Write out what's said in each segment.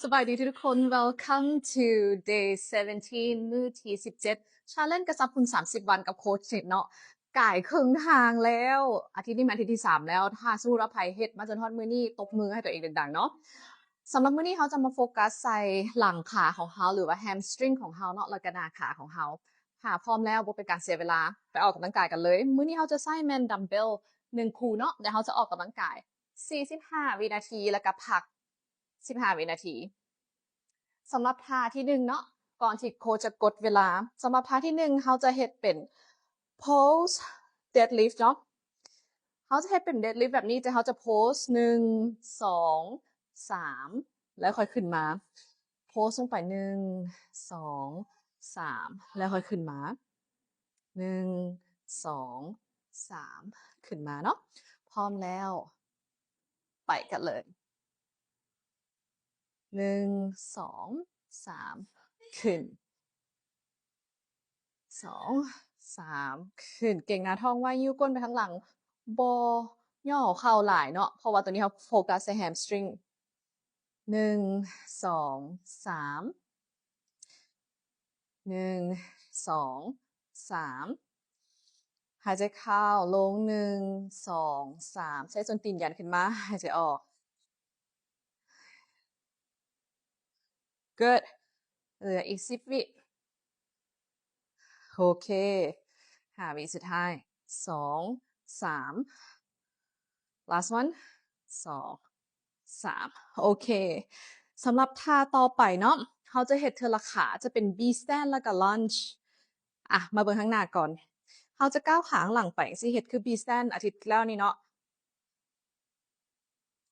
ສະບາຍດີທຸກໆຄົນ Welcome to day seventeen ມື້ທີສິບເຈັດ Challenge ກະຊັບຄຸນສາມສິບວັນກັບໂຄດເຊນເນາະ ກາຍເຄິ່ງທາງແລ້ວ ອາທິດນີ້ແມ່ນອາທິດທີສາມແລ້ວ ຖ້າສົມມຸດວ່າໃຜເຮັດມາຈົນຮອດມື້ນີ້ ຕົບມືໃຫ້ຕົວເອງດັງໆເນາະ. ສຳລັບມື້ນີ້ເຮົາຈະມາໂຟກັສໃສ່ຫຼັງຂາຂອງເຮົາ ຫຼືວ່າ hamstring ຂອງເຮົາເນາະ ແລ້ວກະໜ້າຂາຂອງເຮົາ. ຖ້າພ້ອມແລ້ວບໍ່ເປັນການເສຍເວລາ ໄປອອກກຳລັງກາຍກັນເລີຍ. ມື້ນີ້ເຮົາຈະໃຊ້ແມ່ນ dumbbell ໜຶ່ງຄູ່ເນາະ ແລ້ວເຮົາຈະອອກກຳລັງກາຍ ສີ່ສິບຫ້າວິນາທີ ແລ້ວກະພັກສິບຫ້າວິນາທີ. ສຳລັບທ່າທີໜຶ່ງເນາະ ກ່ອນທີ່ໂຄດຈະກົດເວລາ ສຳລັບທ່າທີໜຶ່ງ ເຮົາຈະເຮັດເປັນ pose deadlift ເນາະ ເຮົາຈະເຮັດເປັນ deadlift ແບບນີ້ ແຕ່ເຮົາຈະ pose ໜຶ່ງ ສອງ ສາມ ແລ້ວຄ່ອຍຂຶ້ນມາ pose ລົງໄປ ໜຶ່ງ ສອງ ສາມ ແລ້ວຄ່ອຍຂຶ້ນມາ ໜຶ່ງ ສອງ ສາມ ຂຶ້ນມາເນາະ. ພ້ອມແລ້ວ ໄປກັນເລີຍ ໜຶ່ງ ສອງ ສາມ ຂຶ້ນ ສອງ ສາມ ຂຶ້ນ. ເກັງໜ້າທ້ອງໄວ້ ຍູ້ກົ້ນໄປທາງຫຼັງ ບໍ່ຫຍໍ້ເຂົ່າຫຼາຍເນາະ ເພາະວ່າໂຕນີ້ເຮົາໂຟກັສໃສ່ hamstring. ໜຶ່ງ ສອງ ສາມ ໜຶ່ງ ສອງ ສາມ ຫາຍໃຈເຂົ້າ ລົງ ໜຶ່ງ ສອງ ສາມ ໃຊ້ສົ້ນຕີນຢັນຂຶ້ນມາ ຫາຍໃຈອອກ good ເຫຼືອອີກສິບວິ ໂອເຄ ຫ້າວິສຸດທ້າຍ ສອງ ສາມ last one ສອງ ສາມ ໂອເຄ. ສຳລັບທ່າຕໍ່ໄປເນາະ ເຮົາຈະເຮັດເທື່ອລະຂາ ຈະເປັນ B stand ແລ້ວກະ lunge. ອະ ມາເບິ່ງທາງໜ້າກ່ອນ ເຮົາຈະກ້າວຂາທາງຫຼັງໄປ ຊິເຮັດຄື B stand ອາທິດແລ້ວນີ້ເນາະ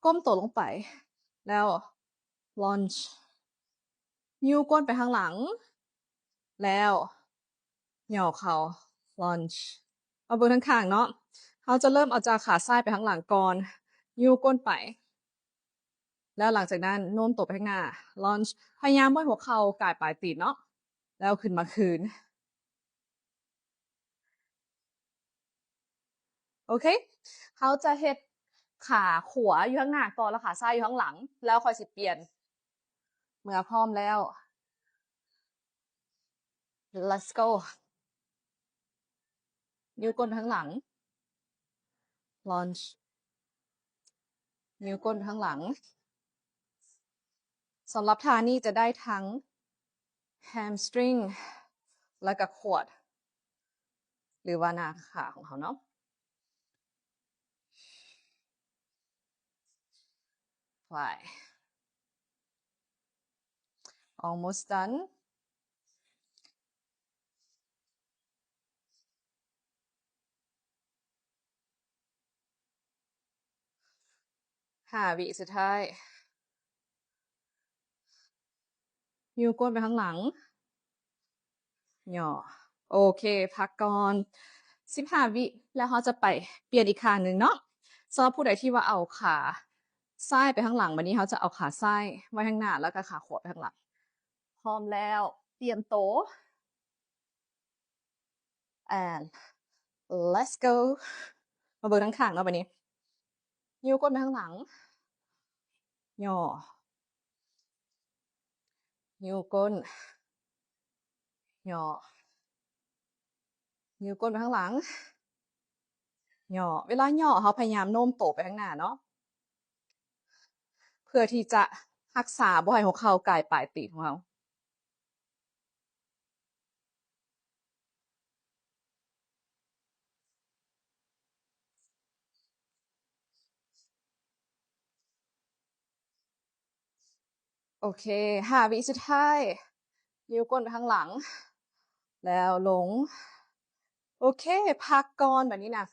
ກົ້ມໂຕລົງໄປ ແລ້ວ lunge ຍູ້ກົ້ນໄປທາງຫຼັງ ແລ້ວຫຍໍ້ເຂົ່າ lunge. ມາເບິ່ງທາງຂ້າງເນາະ ເຮົາຈະເລີ່ມເອົາຈາກຂາຊ້າຍໄປທາງຫຼັງກ່ອນ ຍູ້ກົ້ນໄປ ແລ້ວຫຼັງຈາກນັ້ນໂນ້ມໂຕໄປທາງໜ້າ lunge. ພະຍາຍາມບໍ່ໃຫ້ຫົວເຂົ່າກາຍປາຍຕີນເນາະ ແລ້ວຂຶ້ນມາຄືນ. ໂອເຄ ເຮົາຈະເຮັດຂາຂວາຢູ່ທາງໜ້າກ່ອນ ແລ້ວຂາຊ້າຍຢູ່ທາງຫຼັງ ແລ້ວຄ່ອຍຊິປ່ຽນ. ເມື່ອພ້ອມແລ້ວ let's go. ນິ້ວກົ້ນໄປທາງຫຼັງ lunge ນິ້ວກົ້ນໄປທາງຫຼັງ. ສຳລັບທ່ານີ້ຈະໄດ້ທັງ hamstring ແລະກະ quad ຫຼືວ່າໜ້າຂາຂອງເຮົາເນາະ. ໄປ almost done. ຫ້າວິສຸດທ້າຍ ຍູ້ກົ້ນໄປທາງຫຼັງ ຫຍໍ້. ໂອເຄ ພັກກ່ອນສິບຫ້າວິ ແລ້ວເຮົາຈະໄປປ່ຽນອີກຂ້າງໜຶ່ງເນາະ. ສຳລັບຜູ້ໃດທີ່ວ່າເອົາຂາຊ້າຍໄປທາງຫຼັງ ບາດນີ້ເຮົາຈະເອົາຂາຊ້າຍໄວ້ທາງໜ້າ ແລ້ວກະຂາຂວາໄປທາງຫຼັງ. ພ້ອມແລ້ວ ຕຽມໂຕ and let's go. ມາເບິ່ງທາງຂ້າງເນາະບາດນີ້ ຍູ້ກົ້ນໄປທາງຫຼັງ ຫຍໍ້ ນິ້ວກົ້ນ ຫຍໍ້ ນິ້ວກົ້ນໄປທາງຫຼັງ ຫຍໍ້. ເວລາຫຍໍ້ ເຮົາພະຍາຍາມໂນ້ມໂຕໄປທາງໜ້າເນາະ ເພື່ອທີ່ຈະຮັກສາບໍ່ໃຫ້ຫົວເຂົ່າກາຍປາຍຕີນຂອງເຮົາ. ໂອເຄ ຫ້າວິສຸດທ້າຍ ນິ້ວກົ້ນໄປທາງຫຼັງ ແລ້ວລົງ. ໂອເຄ ພັກກ່ອນບາດນີ້ນະ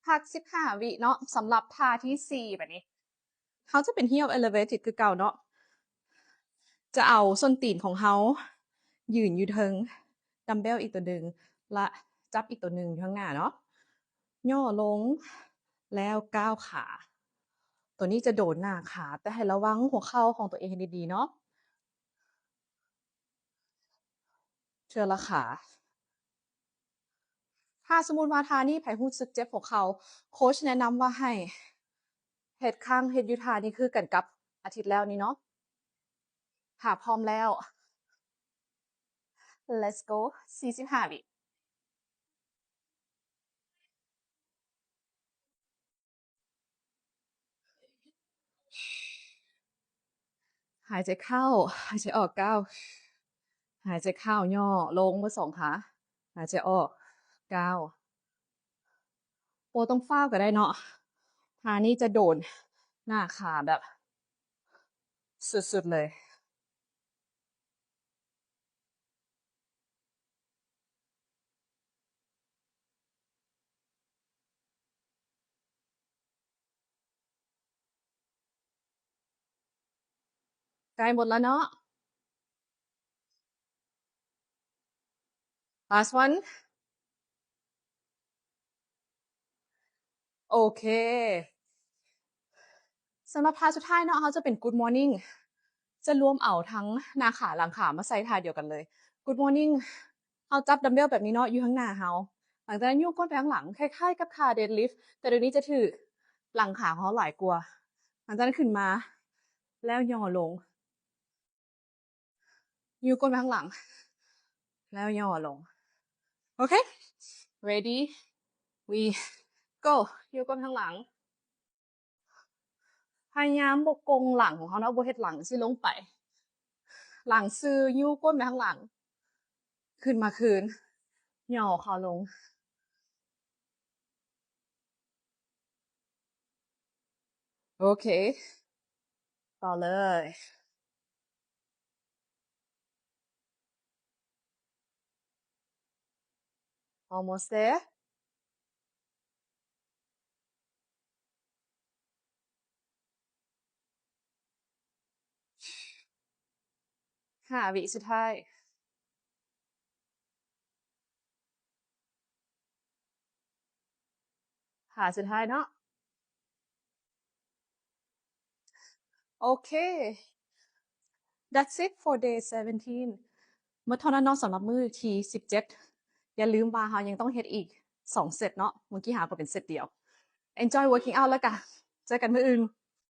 ພັກສິບຫ້າວິເນາະ. ສຳລັບທ່າທີສີ່ບາດນີ້ ເຮົາຈະເປັນ heel elevated ຄືເກົ່າເນາະ ຈະເອົາສົ້ນຕີນຂອງເຮົາຢືນຢູ່ເທິງ dumbbell ອີກໂຕໜຶ່ງ ແລະຈັບອີກໂຕໜຶ່ງຢູ່ທາງໜ້າເນາະ ຫຍໍ້ລົງ ແລ້ວກ້າວຂາ. ໂຕນີ້ຈະໂດນໜ້າຂາ ແຕ່ໃຫ້ລະວັງຫົວເຂົ່າຂອງໂຕເອງໃຫ້ດີໆເນາະ. ເທື່ອລະຂາ. ຖ້າສົມມຸດວ່າທ່ານີ້ໃຜຮູ້ສຶກເຈັບຫົວເຂົ່າ ໂຄດແນະນຳວ່າໃຫ້ເຮັດຄັ້ງ ເຮັດຢູ່ທ່ານີ້ຄືກັນກັບອາທິດແລ້ວນີ້ເນາະ. ຖ້າພ້ອມແລ້ວ let's go ສີ່ສິບຫ້າວິ. ຫາຍໃຈເຂົ້າ ຫາຍໃຈອອກ ກ້າວ ຫາຍໃຈເຂົ້າ ຫຍໍ້ລົງເບິດສອງຂາ ຫາຍໃຈອອກ ກ້າວ. ບໍ່ຕ້ອງຟ້າວກໍໄດ້ເນາະ ທ່ານີ້ຈະໂດນໜ້າຂາແບບສຸດໆເລີຍ. ໃກ້ໝົດແລ້ວເນາະ. Last one. ໂອເຄ ສຳລັບທ່າສຸດທ້າຍເນາະ ເຮົາຈະເປັນ Good Morning ຈະລວມເອົາທັງໜ້າຂາຫຼັງຂາມາໃສ່ທ່າດຽວກັນເລີຍ. Good Morning ເຮົາຈັບ dumbbell ແບບນີ້ເນາະ ຢູ່ທາງໜ້າເຮົາ ຫຼັງຈາກນັ້ນຍູ້ກົ້ນໄປທາງຫຼັງ ຄ້າຍໆກັບທ່າ deadlift ແຕ່ດຽວນີ້ຈະຖືຫຼັງຂາຂອງເຮົາຫຼາຍກວ່າ. ຫຼັງຈາກນັ້ນຂຶ້ນມາ ແລ້ວຫຍໍ້ລົງ ຍູ້ກົ້ນໄປທາງຫຼັງ ແລ້ວຫຍໍ້ລົງ. ໂອເຄ ready we go ຍູ້ກົ້ນໄປທາງຫຼັງ ພະຍາຍາມບໍ່ກົງຫຼັງຂອງເຮົາເນາະ ບໍ່ເຮັດຫຼັງຊີ້ລົງໄປ ຫຼັງຊື່ ຍູ້ກົ້ນໄປທາງຫຼັງ ຂຶ້ນມາຄືນ ຫຍໍ້ເຂົ້າລົງ. ໂອເຄ ຕໍ່ເລີຍ. Almost there. ຫ້າວິສຸດທ້າຍ. ຫ້າສຸດທ້າຍເນາະ. ໂອເຄ that's it for day seventeen. ໝົດເທົ່ານັ້ນເນາະ ສຳລັບມື້ທີສິບເຈັດ. ຢ່າລືມວ່າເຮົາຍັງຕ້ອງເຮັດອີກສອງເຊັດເນາະ ມື້ກີ້ຫາກໍເປັນເຊັດດຽວ. Enjoy working out ແລ້ວກະເຈີກັນມື້ອື່ນ.